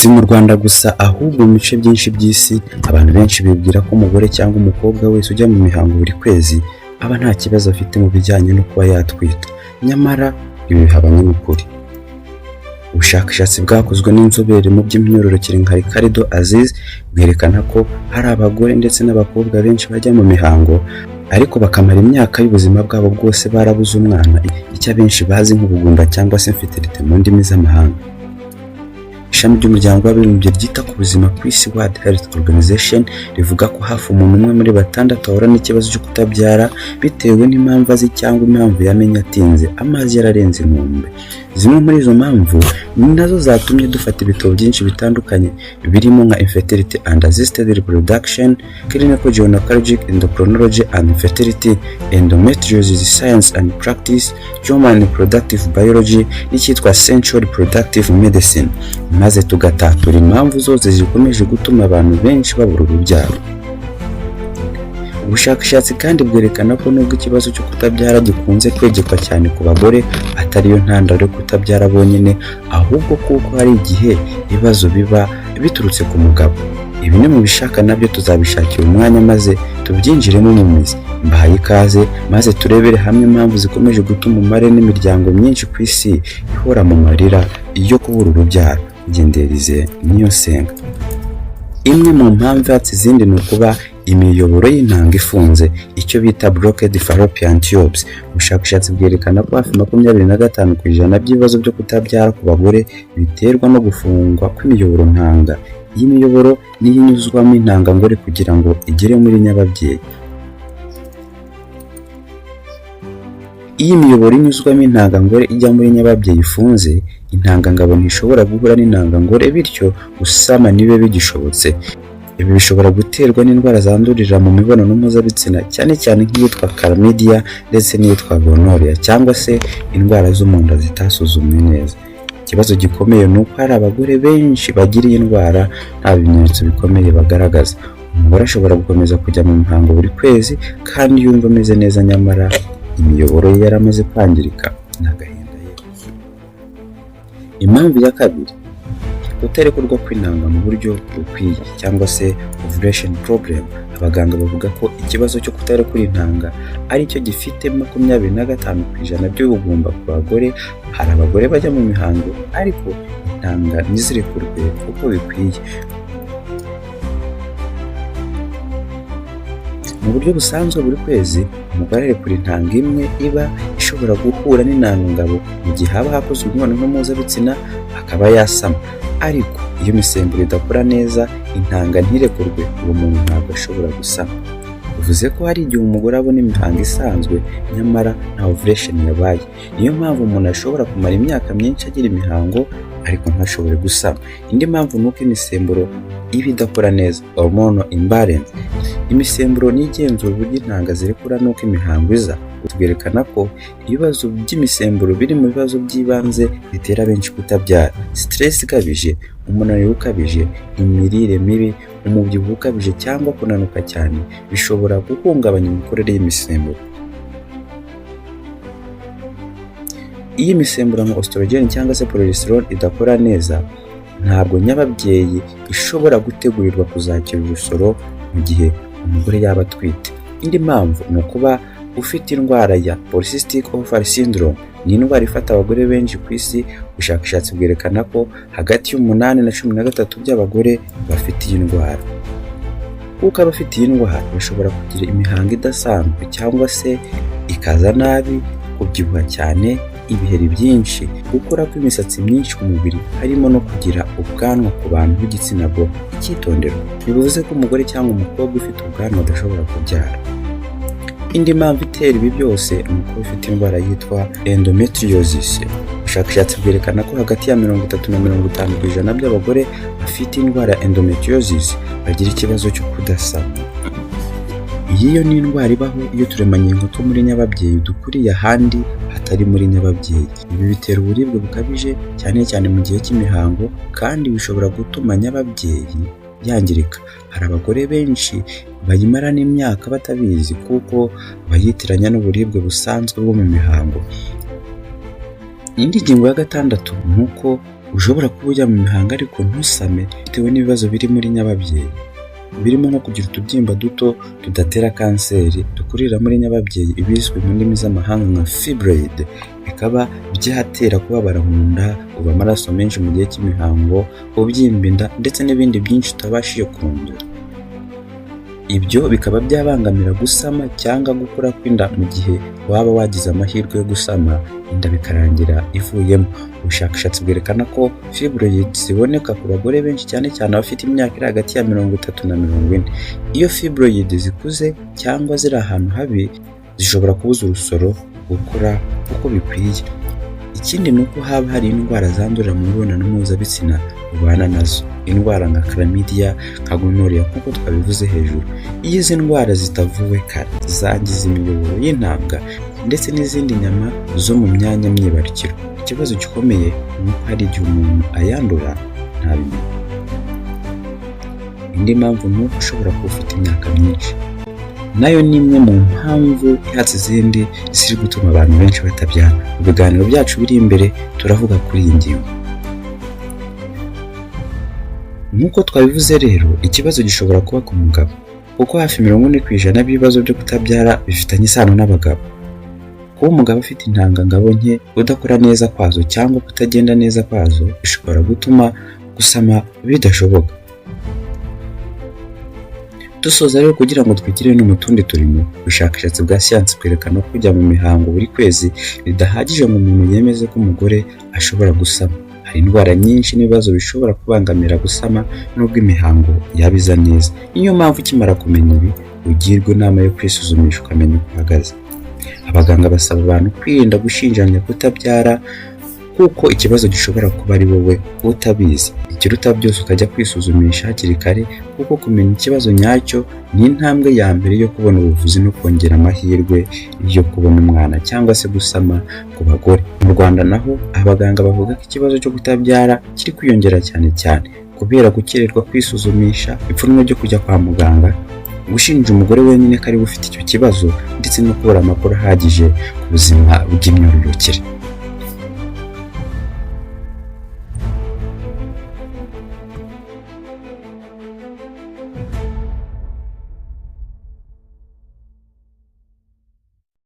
Si mu Rwanda gusa, ahubwo mu bice byinshi by'isi abantu benshi bibwira ko umugore cyangwa umukobwa wese ujya mu mihango buri kwezi aba nta kibazo afite mu bijyanye no kuba yatwita. Nyamara ibi bihabanye n'ukuri. Ubushakashatsi bwakozwe n'inzobere mu by'imyororokere nka Ricardo Aziz bwerekana ko hari abagore ndetse n'abakobwa benshi bajya mu mihango ariko bakamara imyaka y'ubuzima bwabo bwose barabuze umwana, icyo abenshi bazi nk'ubugumba cyangwa se infertilité mu ndimi z'amahanga. Ishami ry'Umuryango w'Abibumbye ryita ku buzima ku isi, World Health Organization, rivuga ko hafi umuntu umwe muri batandatu ahura n'ikibazo cyo kutabyara bitewe n'impamvu azi cyangwa impamvu yamenye atinze, amazi yararenze inkombe. Zimwe muri izo mpamvu ni nazo zatumye dufata ibitabo byinshi bitandukanye birimo nka Infertility and Assisted Reproduction, Clinical Gynecologic Endocrinology and Infertility, Endometriosis Science and Practice, Human Reproductive Biology n'icyitwa Central Reproductive Medicine, maze tugatatura impamvu zose zikomeje gutuma abantu benshi babura urubyaro. Ubushakashatsi kandi bwerekana ko nubwo ikibazo cyo kutabyara gikunze kwegekwa cyane ku bagore, atariyo ntandaro yo kutabyara bonyine, ahubwo kuko hari igihe ibibazo biba biturutse ku mugabo. Ibi ni mu bishaka nabyo tuzabishakira umwanya maze tubyinjiremo mu mizi. Mbahaye ikaze maze turebere hamwe impamvu zikomeje gutuma umubare n'imiryango myinshi ku isi ihora mu marira yo kubura urubyaro. Ngenderize niyo nsenga. Imwe mu mpamvu ihatse izindi ni ukuba imiyoboro y'intanga ifunze, icyo bita blocked fallopian tubes. Ubushakashatsi bwerekana ko hafi 25% by'ibibazo byo kutabyara ku bagore biterwa no gufungwa kw'imiyoboro ntanga. Iyi miyoboro niyo inyuzwamo intangangore kugira ngo igere muri nyababyeyi. Iyo imiyoboro inyuzwamo intangangore ijya muri nyababyeyi ifunze, intangangabo ntishobora guhura n'intangangore, bityo gusama ntibibe bigishobotse. Ibi bishobora guterwa n'indwara zandurira mu mibonano mpuzabitsina, cyane cyane nk'iyitwa chlamydia ndetse n'iyitwa gonorrhea, cyangwa se indwara zo mu nda zitasuzumwe neza. Ikibazo gikomeye ni uko hari abagore benshi bagira iyi ndwara nta bimenyetso bikomeye bagaragaza. Umugore ashobora gukomeza kujya mu mihango buri kwezi kandi yumva ameze neza, nyamara imiyoboro ye yaramaze kwangirika. Ni agahinda yewe. Impamvu ya kabiri, kutarekurwa kw'intanga mu buryo bukwiye cyangwa se ovulation problem. Abaganga bavuga ko ikibazo cyo kutarekura intanga ari cyo gifite 25% by'ubugumba ku bagore. Hari abagore bajya mu mihango ariko intanga ntizirekurwe uko bikwiye. Mu buryo busanzwe buri kwezi umugore arekura intanga imwe iba ishobora guhura n'intangangabo mu gihe haba hakozwe imibonano mpuzabitsina akaba yasama. Ariko iyo imisemburo idakora neza, intanga ntirekurwe, uwo muntu ntabwo ashobora gusama. Bivuze ko hari igihe umugore abona imihango isanzwe nyamara nta ovulation yabaye. Niyo mpamvu umuntu ashobora kumara imyaka myinshi agira imihango ariko ntashobore gusama. Indi mpamvu ni uko imisemburo iba idakora neza, hormonal imbalance. Imisemburo ni igenzura uburyo intanga zirekura n'uko imihango iza. Twerekana ko ibibazo by'imisemburo biri mu bibazo by'ibanze bitera benshi kutabyara. Stress ikabije, umunaniro ukabije, imirire mibi, umubyibuho ukabije cyangwa kunanuka cyane bishobora guhungabanya imikorere y'imisemburo. Iyo imisemburo nka estrogen cyangwa se progesterone idakora neza, ntabwo nyababyeyi ishobora gutegurirwa kuzakira urusoro mu gihe umugore yaba atwite. Indi mpamvu ni ukuba ufite indwara ya polycystic ovary syndrome. Ni indwara ifata abagore benshi ku isi. Ubushakashatsi bwerekana ko hagati y'umunani na 13 by'abagore bafite iyi ndwara. Kuko abafite iyi ndwara bashobora kugira imihango idasanzwe cyangwa se ikaza nabi, kubyibuha cyane, ibiheri byinshi, gukura kw'imisatsi myinshi ku mubiri, harimo no kugira ubwanwa ku bantu b'igitsina gore. Icyitonderwa, ntibivuze ko umugore cyangwa umukobwa ufite ubwanwa adashobora kubyara. Indi mpamvu itera ibi byose ni uko ufite indwara yitwa endometriosis. Ubushakashatsi bwerekana ko hagati ya 30 na 50% by'abagore bafite indwara ya endometriosis bagira ikibazo cyo kudasama. Iyi yo ni indwara ibaho iyo uturemangingo two muri nyababyeyi dukuriye ahandi hatari muri nyababyeyi. Ibi bitera uburibwe bukabije cyane cyane mu gihe cy'imihango, kandi bishobora gutuma nyababyeyi yangirika. Hari abagore benshi bayimarana imyaka batabizi kuko bayitiranya n'uburibwe busanzwe bwo mu mihango. Indi ngingo ya gatandatu ni uko Ushobora kuba ujya mu mihango ariko ntusame bitewe n'ibibazo biri muri nyababyeyi, birimo nko kugira utubyimba duto tudatera kanseri dukurira muri nyababyeyi, ibizwi mu ndimi z'amahanga nka fibroid, bikaba byatera kubabara mu nda, kuva amaraso menshi mu gihe cy'imihango, kubyimba inda ndetse n'ibindi byinshi utabashije kurondora. Ibyo bikaba byabangamira gusama cyangwa gukura kw'inda mu gihe waba wagize amahirwe yo gusama, inda bikarangira ivuyemo. Ubushakashatsi bwerekana ko fibroid ziboneka ku bagore benshi, cyane cyane abafite imyaka iri hagati ya 30 na 40. Iyo fibroid zikuze cyangwa ziri ahantu habi, zishobora kubuza urusoro gukura uko bikwiye. Ikindi ni uko haba hari indwara zandurira mu mibonano mpuzabitsina ubana nazo, indwara nka chlamydia, nka gonorrhea, nk'uko twabivuze hejuru. Iyo izi ndwara zitavuwe kare, zangiza imiyoboro y'intanga ndetse n'izindi nyama zo mu myanya myibarukiro. Ikibazo gikomeye ni uko hari igihe umuntu ayandura ntabimenye. Indi mpamvu ni uko ushobora kuba ufite imyaka myinshi, nayo ni imwe mu mpamvu ihatse izindi ziri gutuma abantu benshi batabyara. Mu biganiro byacu biri imbere turavuga kuri iyi ngingo. Nk'uko twabivuze rero, ikibazo gishobora kuba ku mugabo, kuko hafi 40% by'ibibazo byo kutabyara bifitanye isano n'abagabo. Kuba umugabo afite intangangabo nke, kudakora neza kwazo cyangwa kutagenda neza kwazo, bishobora gutuma gusama bidashoboka. Dusoza rero, kugira ngo twigire no mu tundi turimo, ubushakashatsi bwa siyansi bwerekana ko kujya mu mihango buri kwezi bidahagije ngo umuntu yemeze ko umugore ashobora gusama. Hari indwara nyinshi n'ibibazo bishobora kubangamira gusama nubwo imihango yaba iza neza. Niyo mpamvu ukimara kumenya ibi, ugirwa inama yo kwisuzumisha ukamenya uko uhagaze. Abaganga basaba abantu kwirinda gushinjanya kutabyara, kuko ikibazo gishobora kuba ari wowe utabizi. Ikiruta byose, ukajya kwisuzumisha hakiri kare, kuko kumenya ikibazo nyacyo ni intambwe ya mbere yo kubona ubuvuzi no kongera amahirwe yo kubona umwana cyangwa se gusama ku bagore. Mu Rwanda naho, abaganga bavuga ko ikibazo cyo kutabyara kiri kwiyongera, cyane cyane kubera gukererwa kwisuzumisha, ipfunwe ryo kujya kwa muganga, gushinja umugore wenyine ko ariwe ufite icyo kibazo, ndetse no kubura amakuru ahagije ku buzima bw'imyororokere.